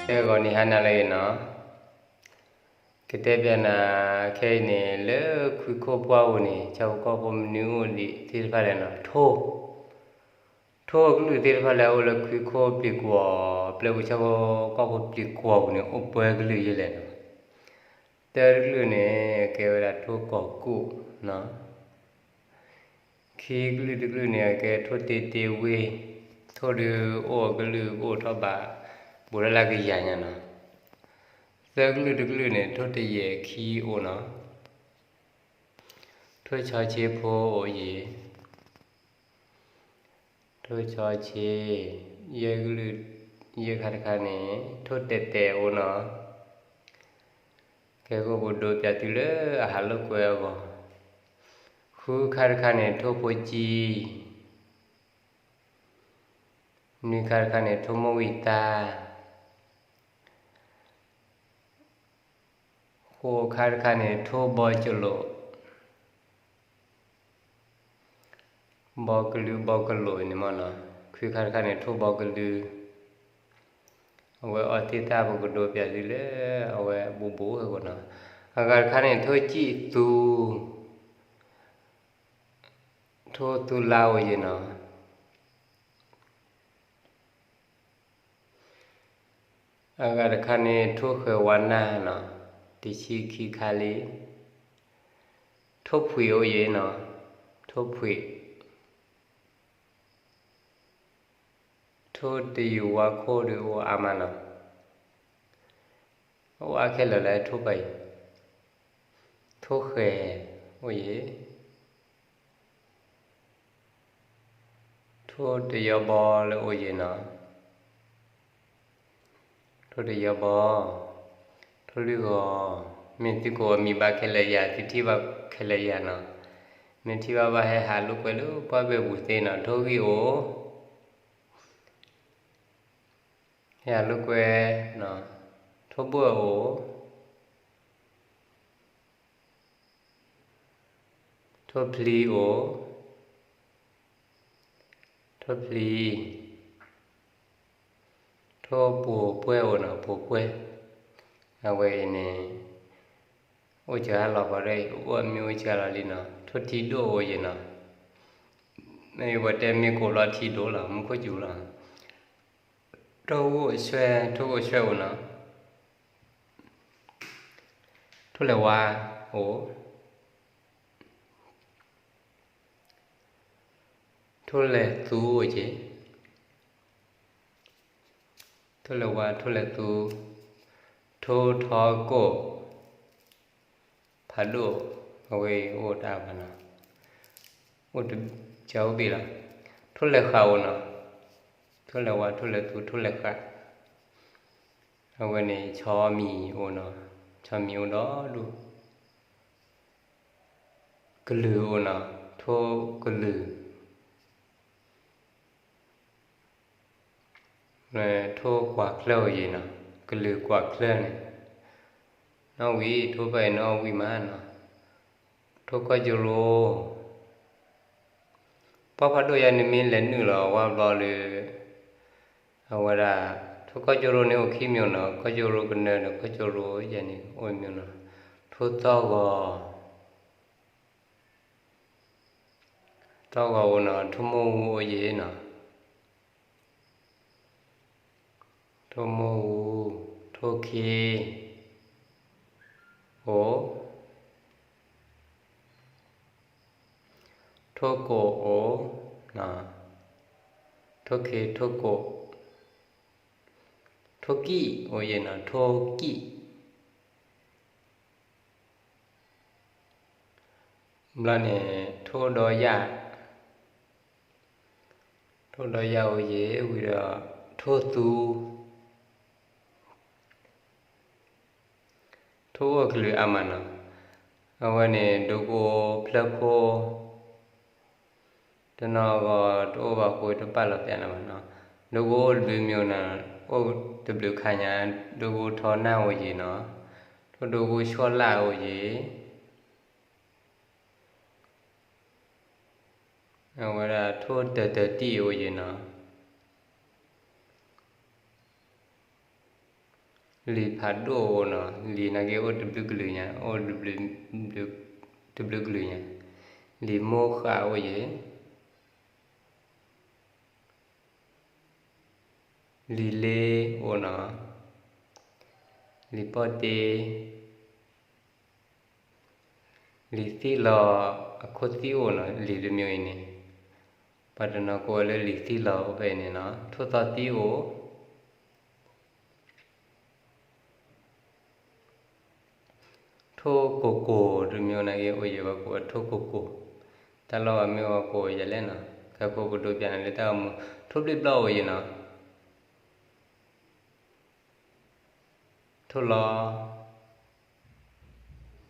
အဲ ဂီၤနံၤဟါနၤလၢအဂ့ၤနီၤ, ကတဲပျးနၤခဲအံၤန့ၣ် လၢခွံခိၣ်ပှၢ်ပူၤန့ၣ် ဆၣ်ဖိကီၢ်ဖိမနုၤအိၣ်ဒံးသ့ၣ်တဖၣ်လဲၣ်နီၤ, ထိၣ်, ထိၣ်အကလုာ်သ့ၣ်တဖၣ်လၢအအိၣ်လၢခွံခိၣ်ပျံၤကွီၤ, ပျဲပူၤဆၣ်ဖိကီၢ်ဖိပျံၤကွီၤပူၤန့ၣ် အိၣ်ပှဲၤကလုာ်ယဲလဲၣ်နီၤ. တၢတကလုာ်န့ၣ် ကဲဝဲဒၣ်ထိၣ်ကီၤကူၣ်နီၤ. ခံကလုာ်တကလုာ်န့ၣ် အကဲထိၣ်တ့တ့ဝ့ၢ်, ထိၣ်ဒုးအိၣ်အကလုာ်ကအိၣ်ထီၣ်ဘၣ် ဘူးထီၣ်လၢကယၤညါနီၤ. သၢကလုာ်တကလုာ်န့ၣ် ထိၣ်တယဲၢ်ခံအိၣ်နီၤ. ထိၣ်ဆီဆ့ဖိအိၣ်ယံၤ, ထိၣ်ဆီဆ့, ယဲၢ်ကလုာ်, ယဲၢ်ခါတခါန့ၣ် ထိၣ်တဲာ်တဲာ်အိၣ်နီၤ. ကဲကအိၣ်ပဒိးပျးသုလၢအဟးလိာ်ကွဲအဂီၢ်, ဃုခါတခါန့ၣ် ထိၣ်ဖိကံ, နွံခါတခါန့ၣ် ထိၣ်မိၢ်ဝံၤတၢ်, ဃိးခါတခါန့ၣ် ထိၣ်ဘီကလိာ်, ဘီကလုာ်ဘီကလိာ်န့ၣ်မ့ၢ်နီၤ. ခွံခါတခါန့ၣ် ထိၣ်ဘီကလုာ်, အဝဲအီၤသ့ၣ်တၢ်ပကဒိးပျးသုလၢ အဝဲဘူးဘူးအဂီၢ်နီၤ. အဂၤတခါန့ၣ် ထိၣ်စံၣ်သူ, ထိၣ်သူလါအိၣ်ယံၤနီၤ. အဂၤတခါန့ၣ် ထိၣ်ဃဲၤဝါနၢ်နီၤ, တဆံခံခါလံ. ထိၣ်ဖှံးအိၣ်ယံၤနီၤ, ထိၣ်ဖှံး, ထိၣ်တယုာ်ဝါခိၣ်ဒုးအိၣ်အါမးနီၤ. အိၣ်အါခဲလၢာ်လၢထိၣ်ပၢ်အံၤ, ထိၣ်ဃဲၤအိၣ်ယံၤ, ထိၣ်တယီဘီလၢအိၣ်ယံၤနီၤ, ထိၣ်တယီဘီ, ထိၣ်လွံၢ်ဂီၤ, မ့ၢ်သုကိးအမံၤဘၣ်ခဲလၢာ်ယၤ သုထံၣ်ဘၣ်ခဲလၢာ်ယၤနီၤ. မ့ၢ်ထံၣ်ဘၣ်ဘၣ် ဟဲဟးလိာ်ကွဲလၢပှၢ်ဘ့ၣ်ပူၤသ့နီၤ. ထိၣ်ဂံၢ်အိၣ်, ဟဲဟးလိာ်ကွဲ, ထိၣ်ဘှၢၣ်အိၣ်, ထိၣ်ဖျံအိၣ်, ထိၣ်ဖျံ, ထိၣ်ပိာ်ပှဲၢ်အိၣ်နီၤ, ပိာ်ပှဲၢ်, အဝဲအံၤန့ၣ် အိၣ်စှၤလီၤပှၤဒီး အိၣ်အမ့ၢ်အိၣ်စှၤလီၤလံနီၤ. ထိၣ်ထံဒိၣ်အိၣ်ယံၤနီၤ, မ့ၢ်ပှၤတဲမ့ၢ်ကိးလီၤထံဒိၣ်လီၤ မူခိၣ်စူၤလီၤ. ထိၣ်ဂိၢ်ဆွဲ, ထိၣ်ဂိၢ်ဆွဲအိၣ်နီၤ. ထိၣ်လဲၤဝါအိၣ်, ထိၣ်လဲၤသူအိၣ်က့ၤ, ထိၣ်လဲၤဝါ ထိၣ်လဲၤသူ, ထိၣ်ထီကိၣ်, ဖးဒိၣ်, အဝဲအံၤအိၣ်တၢ်ဘၣ်နီၤ, အိၣ်တကၢအိၣ်ဘ့ၣ်လီၤ. ထိၣ်လဲၤဃးအိၣ်နီၤ, ထိၣ်လဲၤဝါ ထိၣ်လဲၤသူ ထိၣ်လဲၤဃး, အဝဲန့ၣ်ဆီမံၤအိၣ်နီၤ, ဆီမံၤအိၣ်ဒီဒူၣ်. ကလုာ်အိၣ်နီၤ, ထိၣ်ကလုာ်, ထိၣ်ကွၢ်ချၢအိၣ်ယံၤနီၤ, ကလုာ်ကွၢ်ချၢန့ၣ်, နီၣ်ဝံၤ ထိၣ်ဖဲအံၤနီၣ်ဝံၤမးနီၤ, ထိၣ်ကီၢ်ကၠိရိ, ပှၢ်ဖးဒိၣ်ယါန့ၣ်မ့ၢ်လဲၤနုာ်လီၤဝဲဘျီလၢ အဝဲဒၣ် ထိၣ်ကီၢ်ကၠိရိန့ၣ်အိၣ်ခံမံၤနီၤ, ကီၢ်ကၠိရိကနၢဒီးကီၢ်ကၠိရိယဲန့ၣ်အိၣ်မံၤနီၤ, ထိၣ်သီၣ်ဂီၤ, သီၣ်ဂီၤအိၣ်နီၤ, ထိၣ်မိၢ်ဝူအိၣ်ယံၤနီၤ, ထိၣ်မိၢ်ဝူ, ထိၣ်ခ့အိၣ်, ထိၣ်ကိးအိၣ်, ထိၣ်ခ့ထိၣ်ကိး, ထိၣ်ကံၣ်အိၣ်ယံၤနီၤ, ထိၣ်ကံၣ် ဘျီန့ၣ် ထိၣ်ဒီယၣ်, ထိၣ်ဒီယၣ်အိၣ်ယံၤဝံၤဒီး ထိၣ်သူ, ထိၣ်အိၣ်ကလုာ်အါမးနီၤ, အဝဲန့ၣ် ဒိကိဖျၢၣ်ခိၣ် တနီၤဂီၤ တအိၣ်ဘၣ်ဃိတပာ်လီၤပျးနၤဘၣ်နီၤ, ဒိကိအိၣ်တဘျုးမံၤနီၤ, အိၣ်တဘျုးခါညါ, ဒိကိထီနၢ်အိၣ်ယံၤနီၤ, ထိၣ်ဒိကိဆီၣ်လၣ်အိၣ်ယံၤ အဝဲဒၣ်ထိၣ်တၢၤတၢၤတံၢ်အိၣ်ယံၤနီၤ, လံာ်ဖးဒိၣ်အိၣ်နီၤ, လံာ်နာ်က့အိၣ်တဘျုးကလုာ်ညါ, အိၣ်တဘျုးကလုာ်ညါ, လံာ်မိၢ်ဃးအိၣ်ယဲၢ်, လံာ်လ့အိၣ်နီၤ, လံာ်ပီၣ်တ့, လံာ်သံၣ်လီၤ, အခိၣ်သံၣ်အိၣ်နီၤ, လံာ်တမံၤအံၤန့ၣ်, ပှၤတနီၤကိးဝဲလၢလံာ်သံၣ်လီၤအိၣ်ဖဲအံၤန့ၣ်နီၤ, ထိၣ်သီသံၣ်အိၣ် ထိၣ်ကိၢ်ကိၢ်တမံၤနာ်က့အိၣ်ယဲၢ် ပှၤကိးဝဲထိၣ်ကိၢ်ကိၢ်, တၢ်လီၢ်ဝဲမ့ၢ်ဝဲကိးယဲၢ်လဲၣ်နီၤ, ခဲကိးပဒိးပျးန့ၣ်လၢတၢ်ဂီၤမူ, ထိၣ်ဘျံၣ်ဘျီၣ်အိၣ်ယဲၢ်နီၤ, ထိၣ်လီၤ, ထိၣ်လီၤအိၣ်ယဲၢ်နီၤ,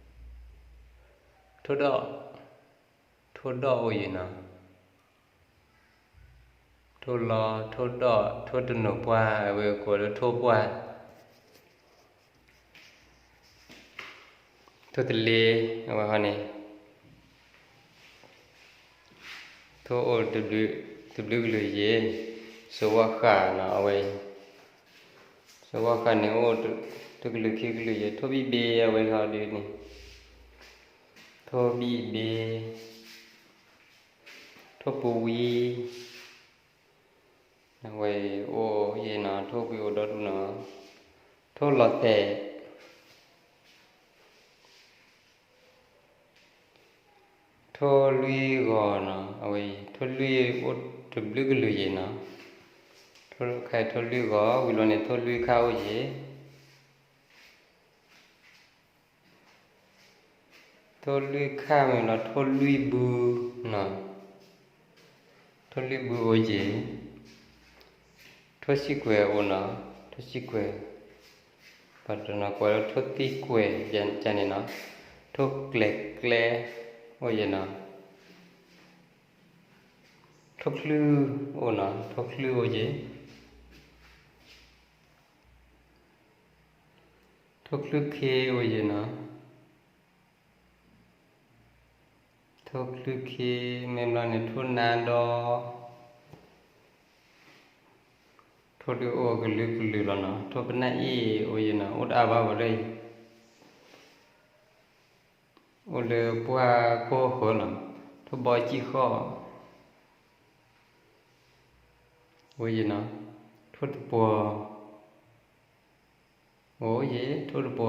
ထိၣ်ဒီၣ်, ထိၣ်ဒီၣ်အိၣ်ယဲၢ်နီၤ, ထိၣ်လီၤ, ထိၣ်ဒီၣ်, ထိၣ်တနိးပှၢ်, အဝဲကိးလၢထိၣ်ပှၢ်, ထိၣ်တလ့, အဝဲဟီန့ၣ် ထိၣ်အိၣ်တဘျုးကလုာ်ယဲၢ်, စိဝၣ်ဃးနီၤ အဝဲ, စိဝၣ်ဃးန့ၣ်အိၣ်တကလုာ်ခံကလုာ်ယဲၢ်, ထိၣ်ဘံၣ်ဘ့အဝဲဟီဒ်န့ၣ်, ထိၣ်ဘံၣ်ဘ့, ထိၣ်ပူၤဝံ, အဝဲအိၣ်ယဲၢ်နီၤ, ထိၣ်ကွံာ်အိၣ်ဒီဒူၣ်နီၤ, ထိၣ်လီၤတဲာ် ထိၣ်လွံၢ်ဂီၤနီၤ, အဝဲအံၤ ထိၣ်လွံၢ်အိၣ်တဘျုးကလုာ်ယဲၢ်နီၤ, ထိၣ်ခါအံၤထိၣ်လွံၢ်ဂီၤ, ဝံၤလီၤန့ၣ် ထိၣ်လွံၢ်ခါအိၣ်ယဲၢ်, ထိၣ်လွံၢ်ခါမ့ၢ်လီၤ ထိၣ်လွံၢ်ဘုနီၤ, ထိၣ်လွံၢ်ဘုအိၣ်ယဲၢ်, ထိၣ်စံၣ်ကွဲၤအိၣ်နီၤ, ထိၣ်စံၣ်ကွဲၤ, ပှၤတနီၤကိးလၢထိၣ်သံၣ်ကွဲၤ ကန့ၣ်နီၤ, ထိၣ်ကျဲၤကျဲအိၣ်ယဲၢ်နီၤ, ထိၣ်ချုၣ်အိၣ်နီၤ, ထိၣ်ချုၣ်အိၣ်ယဲၢ်, ထိၣ်ချုၣ်ခ့အိၣ်ယဲၢ်နီၤ, ထိၣ်ချုၣ်ခ့, မ့ၢ်ဘျီန့ၣ် ထိၣ်နါဒီ, ထိၣ်ဒုးအိၣ်ကလုာ်ကလုာ်လီၤနီၤ, ထိၣ်ပနၢ်အ့ၣ်အိၣ်ယဲၢ်နီၤ, အိၣ်တအါဘၣ်ဝဲလၢ အိၣ်လၢပှၢ်ခိၣ်ဃၢၤလီၤ, ထိၣ်ဘီကံၣ်ဃီၣ် အိၣ်ယဲၢ်နီၤ, ထိၣ်တပှီၤ, အိၣ်ယဲၢ် ထိၣ်တပှီၤ,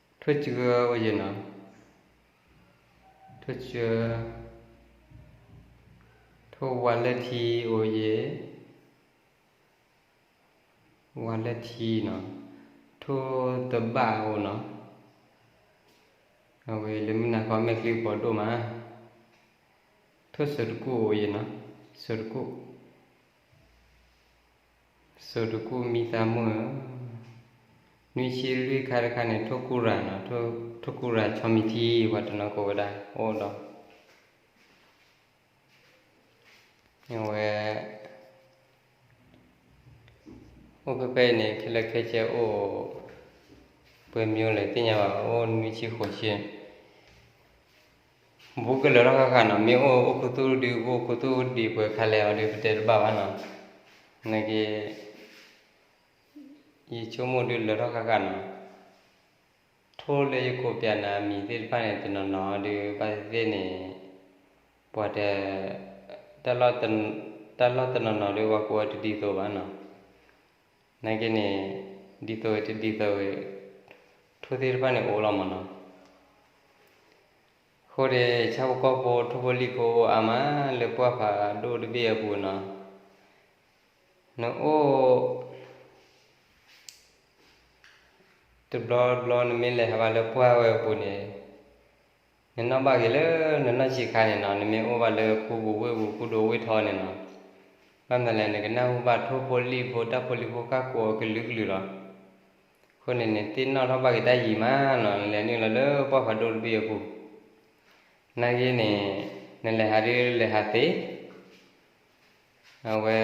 ထိၣ်စှၢအိၣ်ယဲၢ်နီၤ, ထိၣ်စှၢ, ထိၣ်ဝါလၢၢ်ထံအိၣ်ယဲၢ် ဝါလၢၢ်ထံနီၤ, ထိၣ်တဘၣ်အိၣ်နီၤ, အဝဲလၢမုၢ်နၤခီမဲာ်ချံကပီၤဒိၣ်မး, ထိၣ်စၢၤတကူၣ်အိၣ်ယဲၢ်နီၤ, စၢၤတကူၣ်, စၢၤတကူၣ်မံသးမုၣ်ဧၢ, နွံဆံလွံၢ်ခါတခါန့ၣ် ထိၣ်ကူရၤနီၤ, ထိၣ်ကူရၤဆီမံၤထံ ပှၤတနီၤကိးဝဲဒၣ် အိၣ်ဒီး အဝဲ အိၣ်ဖဲဖဲအံၤန့ၣ် ခဲလၢာ်ခဲဆ့အိၣ် ပှဲၤမံၤလဲၣ်သ့ၣ်ညါဘၣ်, အိၣ်နွံဆံဃိးဆံ, ဘူးကလၢာ်ထီၣ်ဃၣ်ဃၣ်နီၤ, မ့ၢ်အိၣ်အိၣ်ခူသူၣ်ဒုး အိၣ်ခူသူၣ်ဒံးပှဲၤခါလဲၣ်အီၤဒုး ပတဲတဘၣ်ဘၣ်နီၤ, နာ်က့ ယဆိကမိၣ်ဒုးလၢာ်ထီၣ်ဃၣ်ဃၣ်နီၤ, ထိၣ်လၢယကိးပျးနၤအမံၤသ့ၣ်တဖၣ်န့ၣ် တနီၤနီၤဒုး ဘၣ်သ့ၣ်သ့ၣ်န့ၣ် ပှၤတ တၢ်လီၢ်တနီၤနီၤဒုး ပှၤကိးဝဲတဒ်သိးဘၣ်နီၤ, နာ်က့န့ၣ် ဒ်သိးဝဲတဒ်သိးဝဲ ထိၣ်သ့ၣ်တဖၣ်န့ၣ်အိၣ်လီၤမးနီၤ, အဃိဒီး ဆၣ်ဖိကီၢ်ဖိ ထိၣ်ဖိလံၣ်ဖိအိၣ်အါမး လၢပှၢ်ဖးဒိၣ်တဘ့ၣ်အပူၤနီၤ, နအိၣ် တဘျီဘျီနမ့ၢ်လဲၤဟးဘၣ်လၢပှၢ်ဝဲအပူၤန့ၣ်, နနီၣ်ဘၣ်က့ၤလၢနနီၢ်ဆံးခါန့ၣ်နီၤ, နမ့ၢ်အိၣ်ဘၣ်လၢခူပူၤဝ့ၢ်ပူၤ ခူဒိၣ်ဝ့ၢ်ထီန့ၣ်နီၤ, ဘၣ်မနုၤလဲၣ် နကနၢ်ဟူဘၣ်ထိၣ်ဖိလံၣ်ဖိ တၢ်ဖိလံၣ်ဖိကၢ်ကိးအကလုာ်ကလုာ်လီၤ, အဃိန့ၣ် နသ့ၣ်နီၣ်ထီၣ်ဘၣ်က့ၤတၢ်ယံၤမးနီၤ, နလဲၤနုာ်လီၤလၢပှၢ်ဖးဒိၣ်တဘ့ၣ်အပူၤ, နာ်က့န့ၣ် နလဲၤဟးဒုးလဲၤဟးသ့ အဝဲ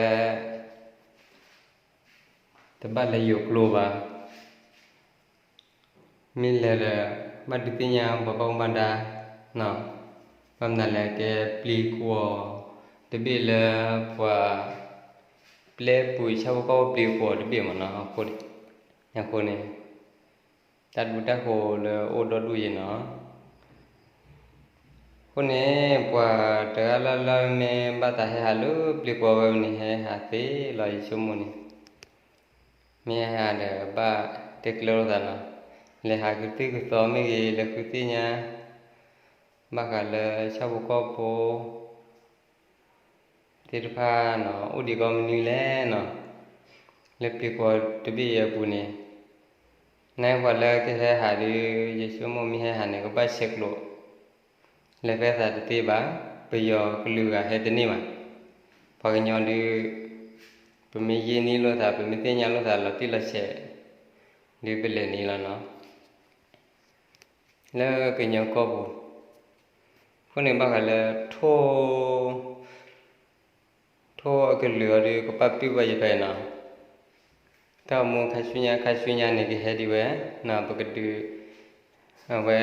တဘၣ်လဲၤယိာ်ကျိဘၣ်. မ့ၢ်လဲၤဒီး ဘၣ်ဒုးသ့ၣ်ညါပှၤဘၣ်မူဘၣ်ဒါ, ဘၣ်မနုၤလဲၣ် ကဲပျံၤကွီၢ်တဘ့ၣ်လၢပှၤ ပျဲပူၤအံၤ ဆၣ်ဖိကီၢ်ဖိပျံၤကွီၤတဘ့ၣ်မးနီၤ, အဃိန့ၣ် တၢ်ဒူတၢ်ဃိးလၢအိၣ်ဒီဒူၣ်ယဲနီၤ. အဃိန့ၣ် ပှၤတဂၤလၢ်လၢ်မ့ၢ်ဘၣ်သးဟဲဟးလၢပျံၤကွီၤဝဲန့ၣ် ဟဲဟးသ့လီၤ ယဆိကမိၣ်န့ၣ်, မ့ၢ်ဟဲဟးဒီးဘၣ်တဲကျၢၤလိာ်သးနီၤ, လဲၤဟးကသံၣ်ကသီမ့ၢ်ဂ့ၤ လဲၤဃုသ့ၣ်ညါ ဘၣ်ဃးလၢဆၣ်ဖိကီၢ်ဖိ သ့ၣ်တဖၣ်နီၤ အိၣ်ဒံးကီမနုၤလဲၣ်နီၤ, လၢပျံၤကွီၤတဘ့ၣ်အံၤအပူၤန့ၣ်, နပှၤလၢကဟဲဟးဒီး ယဆိကမိၣ်မ့ၢ်ဟဲဟးန့ၣ် ကဘၣ်ဆဲးကျိး လဲၤဖဲသးတသ့ဘၣ်, ပယီၤကလုာ်ဂၤဟဲတန့ၢ်ဘၣ်, ပှၤကညီဒုး ပမ့ၢ်ယ့ၢ်နံၣ်လိာ်သး ပမ့ၢ်သ့ၣ်ညါလိာ်သးလီၤတံၢ်လီၤဆဲး ဒုးပလဲၤန့ၣ်လီၤနီၤ. လၢကညီကီၢ်ပူၤ, အဃိန့ၣ်ဘၣ်ဃးလၢ ထိၣ်အကလုာ်အီၤဒီး ကပာ်ပျံၤဘၣ်ယဖဲနီၤ, တၢ်အိၣ်မူခါဆူညါခါဆူညါန့ၣ် ကဟဲဒ်ဝဲနီၤ, ပကဒုး အဝဲ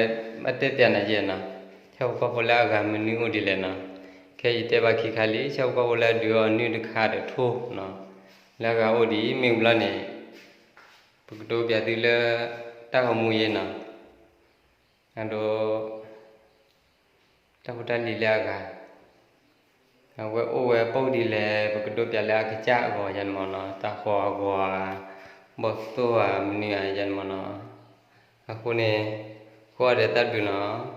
ဘၣ်တဲပၠးနၤယဲနီၤ, ဆၣ်ဖိကီၢ်ဖိလၢအဂၤမနုၤအိၣ်ဒ်လဲၣ်နီၤ, ခဲအံၤတဲဘၣ်ခံခါလံ ဆၣ်ဖိကီၢ်ဖိလၢအဒုးအီၤနုၢ်တခါဒီးထိၣ်နီၤ, လၢအဂၤအိၣ်ဒ်အံၤ မ့ၢ်ဘျီန့ၣ် ပကတိၤပၠးသုလၢ တၢ်ဂီၤမူယဲနီၤ, အဒိ တၢ်ဖိတၢ်လံၤလၢအဂၤ အဝဲအိၣ်ဝဲပအိၣ်ဒ်လဲၣ် ပကတိၤပၠးလၢအကစၢ်အဂီၢ်ယဲန့ၣ်မးနီၤ, တၢ်ဃီအဂီၢ်ဧါ, ဘီၣ်သိၣ်ဧါ မနုၤဧါယဲန့ၣ်မးနီၤ, အဃိန့ၣ် ဃိဒီးတၢ်ဘျုးနီၤ